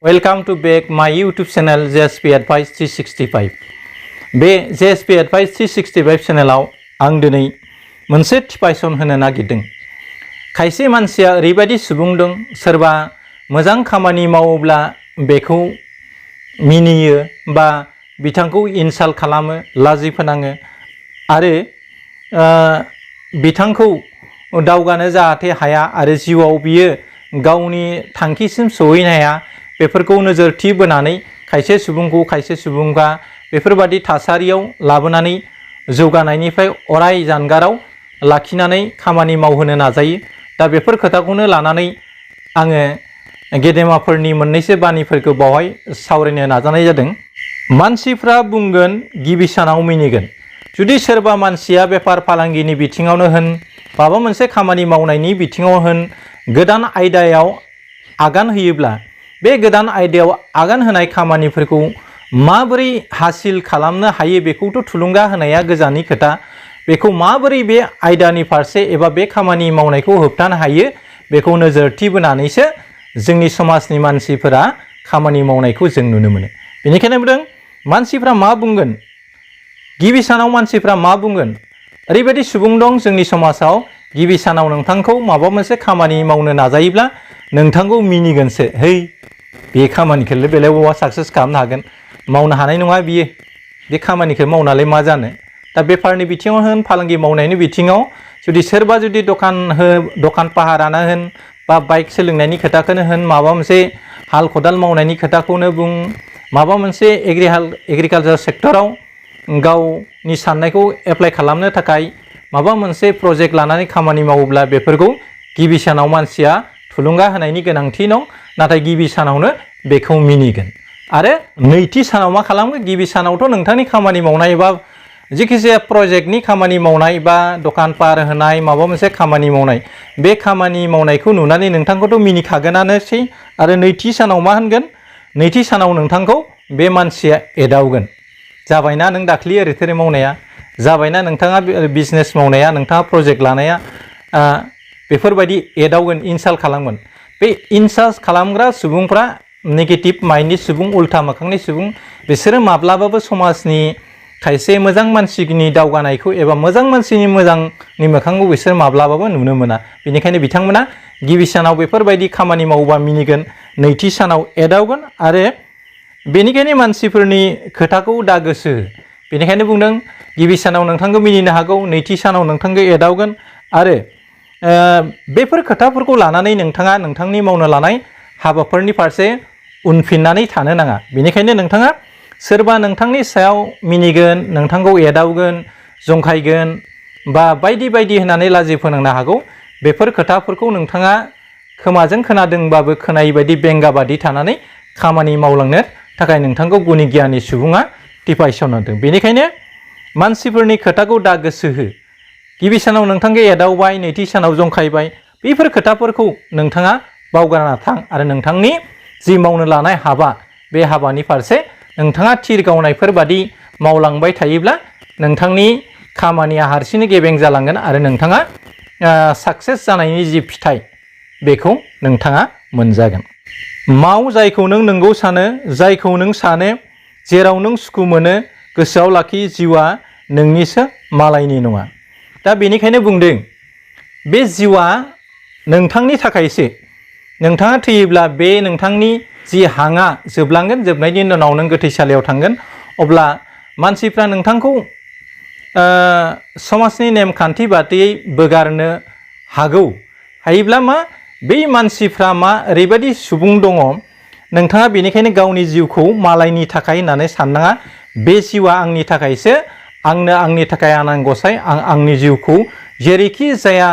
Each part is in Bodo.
Welcome to back my YouTube channel JSP Advice 365. बे JSP Advice 365 चेनेलाव आं दिनै मोनसे टिपाइसन होनो नागिरदों। खायसे मानसिया ओरैबायदि सुबुं दं, सोरबा मोजां खामानि मावोब्ला बेखौ मिनियो बा बिथांखौ इनसाल्ट खालामो, लाजि फोनाङो आरो बिथांखौ दावगानो जाहाथे हाया आरो जिउआव बियो गावनि थांखिसिम सहैनो हाया बेफोरखौ नोजोरथि बोनानै खायसे सुबुंखा बेफोरबादि थासारियाव लाबोनानै जौगानायनिफ्राय अराय जानगाराव लाखिनानै खामानि मावहोनो नाजायो। दा बेफोर खोथाखौनो लानानै आङो गेदेमाफोरनि मोननैसो बानिफोरखौ बावहाय सावरायनो नाजानाय जादों। मानसिफ्रा बुंगोन गिबि सानाव मिनिगोन। जुदि सोरबा मानसिया बेफार फालांगिनि बिथिङावनो होन, माबा मोनसे खामानि मावनायनि बिथिङाव होन, गोदान आयदायाव आगान होयोब्ला बे गोदान आयदायाव आगान होनाय खामानिफोरखौ माबोरै हासिल खालामनो हायो बेखौथ' थुलुंगा होनाया गोजाननि खोथा। बेखौ माबोरै बे आयदानि फारसे एबा बे खामानि मावनायखौ होबथानो हायो बेखौ नोजोरथि बोनानैसो जोंनि समाजनि मानसिफोरा खामानि मावनायखौ जों नुनो मोनो। बेनिखायनो बुंदों मानसिफ्रा मा बुंगोन, गिबि सानाव मानसिफ्रा मा बुंगोन। ओरैबायदि सुबुं दं जोंनि समाजाव, गिबि सानाव नोंथांखौ माबा मोनसे खामानि मावनो नाजायोब्ला नोंथांखौ मिनिगोनसो। है, बे खामानिखौलाय बेलाय बबाव साक्सेस खालामनो हागोन, मावनो हानाय नङा बियो, बे खामानिखौ मावनानै मा जानो। दा बेफारनि बिथिङाव होन, फालांगि मावनायनि बिथिङाव जुदि सोरबा जुदि दखान पाहारानो होन बा बाइक सोलोंनायनि खोथाखौनो होन, माबा मोनसे हाल खदाल मावनायनि खोथाखौनो बुं, माबा मोनसे एग्रिकालचार सेक्टराव गावनि साननायखौ एप्लाइ खालामनो थाखाय माबा मोनसे प्रजेक्ट लानानै खामानि मावोब्ला बेफोरखौ गिबि सानाव मानसिया थुलुंगा होनायनि गोनांथि दं, नाथाय गिबि सानावनो बेखौ मिनिगोन। आरो नैथि सानाव मा खालामगोन, गिबि सानावथ' नोंथांनि खामानि मावनाय बा जिखिजाया प्रजेक्टनि खामानि मावनाय बा दखान पार होनाय माबा मोनसे खामानि मावनाय, बे खामानि मावनायखौ नुनानै नोंथांखौथ' मिनिखागोनानोसै। आरो नैथि सानाव मा होनगोन, नैथि सानाव नोंथांखौ बे मानसिया एदावगोन। जाबायना नों दाख्लि ओरैथोरै मावनाया, जाबायना नोंथाङा बिजनेस मावनाया, नोंथाङा प्रजेक्ट लानाया, बेफोरबायदि एदावगोन, इनसाल्ट खालामगोन। बे इनसाल्ट खालामग्रा सुबुंफ्रा नेगेटिभ माइन्डनि सुबुं, उल्था मोखांनि सुबुं, बिसोरो माब्लाबाबो समाजनि खायसे मोजां मानसिनि दावगानायखौ एबा मोजां मानसिनि मोजांनि मोखांखौ बिसोर माब्लाबाबो नुनो मोना। बेनिखायनो बिथांमोना गिबि सानाव बेफोरबायदि खामानि मावोबा मिनिगोन, नैथि सानाव एदावगोन। आरो बेनिखायनो मानसिफोरनि खोथाखौ दा गोसो हो। बेनिखायनो बुंदों गिबि सानाव नोंथांखौ मिनिनो हागौ, नैथि सानाव नोंथांखौ एदावगोन। आरो बेफोर खोथाफोरखौ लानानै नोंथाङा नोंथांनि मावनो लानाय हाबाफोरनि फारसे उनफिननानै थानो नाङा। बेनिखायनो नोंथाङा सोरबा नोंथांनि सायाव मिनिगोन, नोंथांखौ एदावगोन, जंखायगोन बा बायदि बायदि होननानै लाजि फोनांनो हागौ। बेफोर खोथाफोरखौ नोंथाङा खोमाजों खोनादोंबाबो खोनायै बायदि बेंगा बादि थानानै खामानि मावलांनो थाखाय नोंथांखौ गुनि गियानि सुबुङा टिपाइसन होदों। बेनिखायनो मानसिफोरनि खोथाखौ दा गोसो हो। गिबि सानाव नोंथांखौ एदावबाय, नैथि सानाव जंखायबाय, बेफोर खोथाफोरखौ नोंथाङा बावगारना थां आरो नोंथांनि जि मावनो लानाय हाबा, बे हाबानि फारसे नोंथाङा थिर गावनायफोर बादि मावलांबाय थायोब्ला नोंथांनि खामानिया हारसिंनो गेबें जालांगोन आरो नोंथाङा साक्सेस जानायनि जि फिथाइ बेखौ नोंथाङा मोनजागोन। माव जायखौ नों नंगौ सानो, जायखौ नों सानो, जेराव नों सुखु मोनो, गोसोआव लाखि, जिउआ नोंनिसो, मालायनि नङा। दा बेनिखायनो बुंदों बे जिउआ नोंथांनि थाखायसो। नोंथाङा थैयोब्ला बे नोंथांनि जि हाङा जोबलांगोन, जोबनायनि उनाव नों गोथैसालियाव थांगोन। अब्ला मानसिफ्रा नोंथांखौ समाजनि नेमखान्थि बादियै बोगारनो हागौ। हायोब्ला मा, बै मानसिफ्रा मा ओरैबायदि सुबुं दङ, नोंथाङा बेनिखायनो गावनि जिउखौ मालायनि थाखाय होननानै साननाङा। बे जिउआ आंनि थाखायसो, आंनि थाखाय आनान गसाइ, आंनि जिउखौ जेरैखि जाया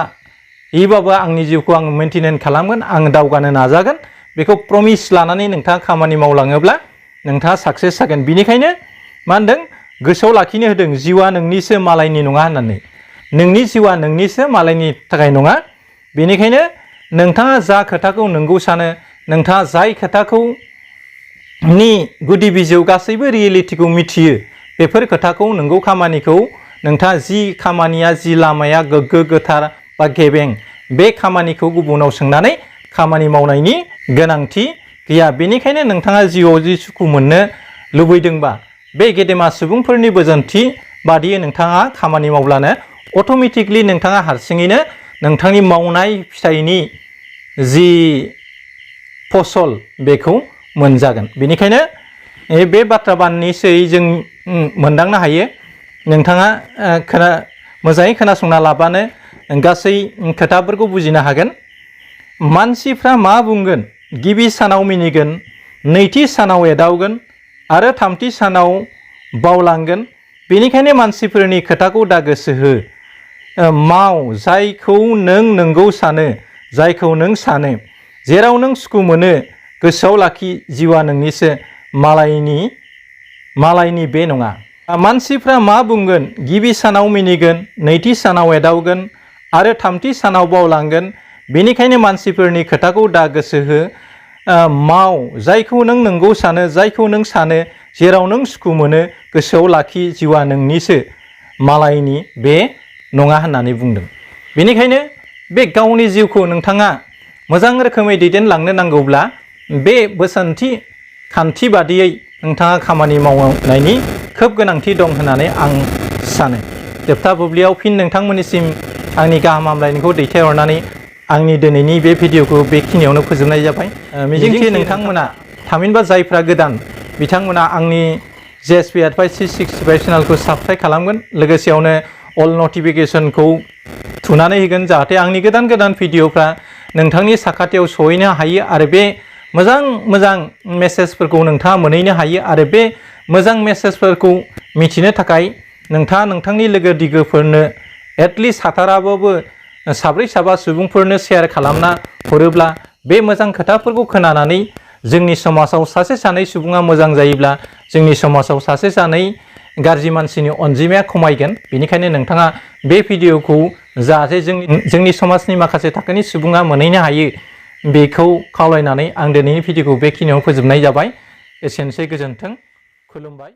यैबाबो आंनि जिउखौ आं मेनटेन खालामगोन, आं दावगानो नाजागोन। बेखौ प्रमिस लानानै नोंथाङा खामानि मावलाङोब्ला नोंथाङा साक्सेस जागोन। बेनिखायनो मा होनदों, गोसोआव लाखिनो होदों जिउआ नोंनिसो, मालायनि नङा होननानै। नोंनि जिउआ नोंनिसो, मालायनि थाखाय नङा। बेनिखायनो नोंथाङा जा खोथाखौ नंगौ सानो, नोंथाङा जाय खोथाखौ नि गुदि बिजौ गासैबो रियेलिटिखौ मिथियो, बेफोर खोथाखौ, नंगौ खामानिखौ नोंथाङा जि खामानिया, जि लामाया गोग्गो गोथार बा गेबें, बे खामानिखौ गुबुनाव सोंनानै खामानि मावनायनि गोनांथि गैया। बेनिखायनो नोंथाङा जिउआव जि सुखु मोननो लुबैदोंबा बे गेदेमा सुबुंफोरनि बोसोनथि बादियै नोंथाङा खामानि मावब्लानो अट'मेटिकलि नोंथाङा हारसिङैनो नोंथांनि मावनाय फिथाइनि जि फसल बेखौ मोनजागोन। बेनिखायनो बे बाथ्रा बाननि सोयै जों मोनदांनो हायो। नोंथाङा मोजाङै खोनासंना लाबानो गासै खोथाफोरखौ बुजिनो हागोन। मानसिफ्रा मा बुंगोन? गिबि सानाव मिनिगोन, नैथि सानाव एदावगोन आरो थामथि सानाव बावलांगोन। बेनिखायनो मानसिफोरनि खोथाखौ दा गोसो हो। माव जायखौ नों नंगौ सानो, जायखौ नों सानो। जेराव नों सुखु मोनो गोसोआव लाखि, जिउआ नोंनिसो, मालायनि बे नङा। मानसिफ्रा मा बुंगोन? गिबि सानाव मिनिगोन, नैथि सानाव एदावगोन आरो थामथि सानाव बावलांगोन। बेनिखायनो मानसिफोरनि खोथाखौ दा गोसो हो। माव जायखौ नों नंगौ सानो, जायखौ नों सानो। जेराव नों सुखु मोनो गोसोआव लाखि, जिउआ नोंनिसो, मालायनि बे नङा होननानै बुंदों। बेनिखायनो बे गावनि जिउखौ नोंथाङा मोजां रोखोमै दैदेनलांनो नांगौब्ला बे बोसोनथि खान्थि बादियै नोंथाङा खामानि मावनायनि खोब गोनांथि दं होननानै आं सानो। जोबथा बुब्लियाव फिन नोंथांमोननिसिम आंनि गाहाम हामलायनायखौ दैथायहरनानै आंनि दिनैनि बे भिडिअखौ बेखिनियावनो फोजोबनाय जाबाय। मिजिंथियो नोंथांमोना, थामहिनबा जायफ्रा गोदान बिथांमोना आंनि JSP Advice 365 चेनेलखौ साबस्क्राइब खालामगोन। लोगोसेयावनो अल नटिफिकेसनखौ थुनानै होगोन, जाहाथे आंनि गोदान गोदान भिडिअफ्रा नोंथांनि साखाथियाव सहैनो हायो आरो बे मोजां मेसेजफोरखौ नोंथाङा मोनहैनो हायो। आरो बे मोजां मेसेजफोरखौ मिथिनो थाखाय नोंथाङा नोंथांनि लोगो दिगोफोरनो एटलिस्ट हाथाराबाबो साब्रै साबा सुबुंफोरनो शेयार खालामना हरोब्ला बे मोजां खोथाफोरखौ खोनानानै जोंनि समाजाव सासे सानै सुबुङा मोजां जायोब्ला जोंनि समाजाव सासे सानै गाज्रि मानसिनि अनजिमाया खमायगोन। बेनिखायनो नोंथाङा बे भिडिअखौ जाहाथे जोंनि समाजनि माखासे थाखोनि सुबुङा मोनहैनो हायो बेखौ खावलायनानै आं दिनैनि भिडिअखौ बेखिनियाव फोजोबनाय जाबाय। एसेनोसै, गोजोन्थों, खुलुमबाय।